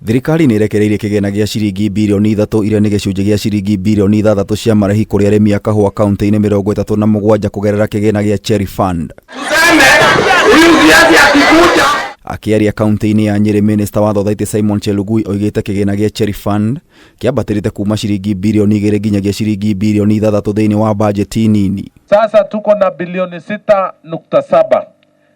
Thirikari nĩ ĩrekereirie kĩgĩna gĩa ciringi birioni 3 iria nĩ gĩcunjĩ gĩa ciringi birioni 6 cia marĩhi kũrĩ arĩmi a kahũa kaunti-inĩ 37 kũgerera kĩgĩna gĩa Cherry Fund. Akĩaria kaunti-inĩ ya Nyĩrĩ, Minista wa Thothaitĩ Simon Chelugui oigĩte kĩgĩna gĩa Cherry Fund kĩambatĩrĩte kuma ciringi birioni 2 nginyagia ciringi birioni 6 thĩinĩ wa bajeti nini. Sasa tuko na bilioni 6.7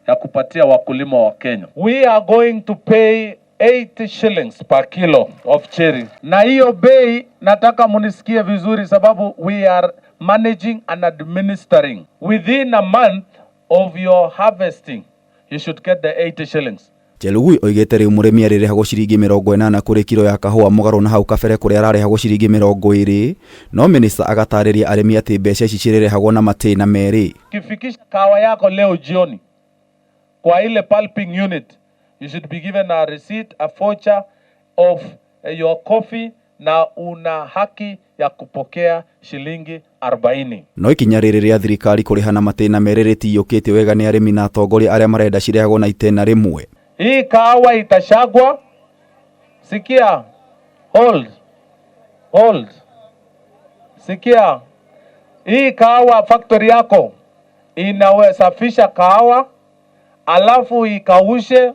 ya kupatia wakulima wa Kenya. We are going to pay 80 shillings per kilo of cherry. Na hiyo bei nataka munisikie vizuri, sababu we are managing and administering. Within a month of your harvesting, you should get the 80 shillings. Chelugui oigĩte rĩu mũrĩmi arĩrĩhagwo ciringi 80 kũrĩ kiro ya kahũa mũgarũ na hau kabere kũrĩa ararĩhagwo ciringi 20, no minista agatarĩria arĩmi atĩ mbeca ici cirĩrĩhagwo na matĩna merĩ. Ukifikisha kahawa yako leo jioni kwa ile pulping unit, you should be given a receipt, a voucher of your coffee, na una haki ya kupokea shilingi 40. No ikinya rĩrĩ rĩa thirikari kũrĩha na matĩna merĩ rĩtiyũkĩtio wega nĩ arĩmi na atongoria arĩa marenda cirĩhagwo na itĩna rĩmwe. Hii kahawa itashagwa. Sikia, hold, hold. Sikia, hii kahawa factory yako inawesafisha kahawa, alafu ikaushe,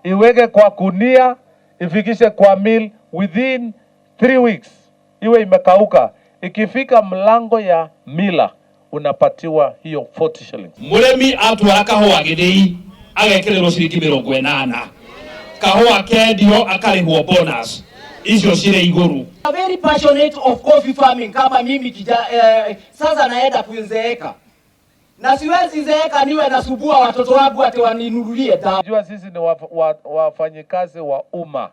iweke kwa kunia, ifikishe kwa mill within 3 weeks, iwe imekauka. Ikifika mlango ya mila unapatiwa hiyo 40 shillings. Mũrĩmi atwara kahũa gĩthĩi agekĩrĩrwo ciringi 80, kahũa kendio akarĩhwo bonus icio cirĩ igũrũ. I'm very passionate of coffee farming kama mimi sasa naenda kuzeeka na siwezi zeeka niwe nasubua watoto wangu ati waninunulie dawa. Jua sisi ni wafanyikazi wa umma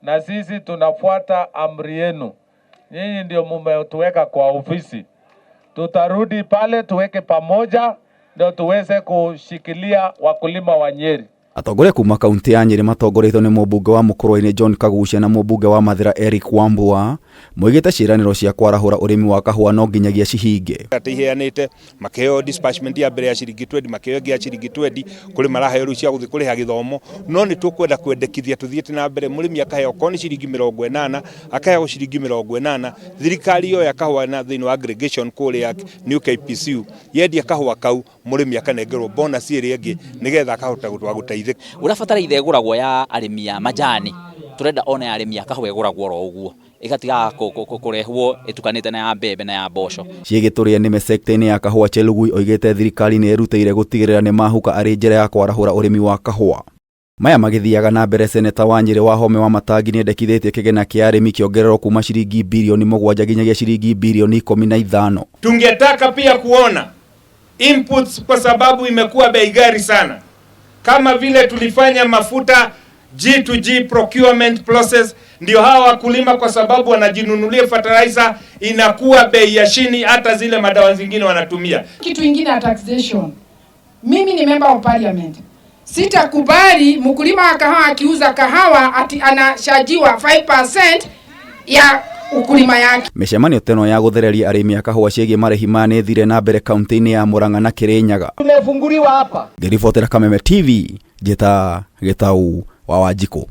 na sisi tunafuata amri yenu. Nyinyi ndio mumetuweka kwa ofisi. Tutarudi pale tuweke pamoja ndio tuweze kushikilia wakulima wa Nyeri. Atongoria kuma kaunti ya Nyeri matongoretio nĩ mũmbunge wa Mũkũrwe-inĩ John Kaguchia na mũmbunge wa Mathĩra Eric Wambua moigĩte ciĩranĩro cia kwarahũra ũrĩmi wa kahũa no nginyagia cihinge. Atĩ iheanĩte makĩheo disbursement ya mbere ya ciringi 20, makĩheo ĩngĩ ya ciringi 20, kũrĩ maraheo rĩu cia gũthiĩ kũrĩha gĩthomo, no nĩ tũkwenda kwendekithia tũthiĩte na mbere mũrĩmi akaheo okorwo nĩ ciringi 80, akaheo ciringi 80, thirikari yoya kahũa na thĩinĩ wa aggregation kũrĩa New KPCU yendia kahũa kau mũrĩmi akanengerwo bonus ĩrĩa ĩngĩ nĩgetha akahota gũteithĩka. Ũrĩa bataraitha ĩgũragwo ya arĩmi a majani, tũrenda ona ya arĩmi a kahũa ĩgũragwo oro ũguo, ĩgatigaga kũrehwo ĩtukanĩte na ya mbembe na ya mboco. Ciĩgĩtũrĩa nĩme sekta-inĩ ya kahũa, Chelugui oigĩte thirikari nĩ ĩrutĩire gũtigĩrĩra nĩ mahuka arĩ njĩra ya kwarahũra ũrĩmi wa kahũa. Maya magĩthiaga na mbere, seneta wa Nyĩrĩ Wahome wa Matangi nĩendekithĩtie kĩgĩna kĩa arĩmi kĩongererwo kuma ciringi birioni 7 nginyagia ciringi birioni 15. Tungetaka pia kuona inputs kwa sababu imekuwa bei ghali sana. Kama vile tulifanya mafuta G2G procurement process, ndio hawa wakulima kwa sababu wanajinunulia fertilizer inakuwa bei ya chini, hata zile madawa zingine wanatumia. Kitu ingine ya taxation, mimi ni member of parliament, sitakubali mkulima wa kahawa akiuza kahawa ati anashajiwa 5% ya ukulima yake. Mĩcemanio ta ĩno ya gũthereria arĩmi a kahũa ciĩgiĩ marĩhi maya nĩ ĩthire na mbere kaunti-inĩ ya Murang'a na Kĩrĩnyaga. Tumefunguliwa hapa. Ngĩribotera Kameme TV, njĩta Gĩtau wa Wanjikũ.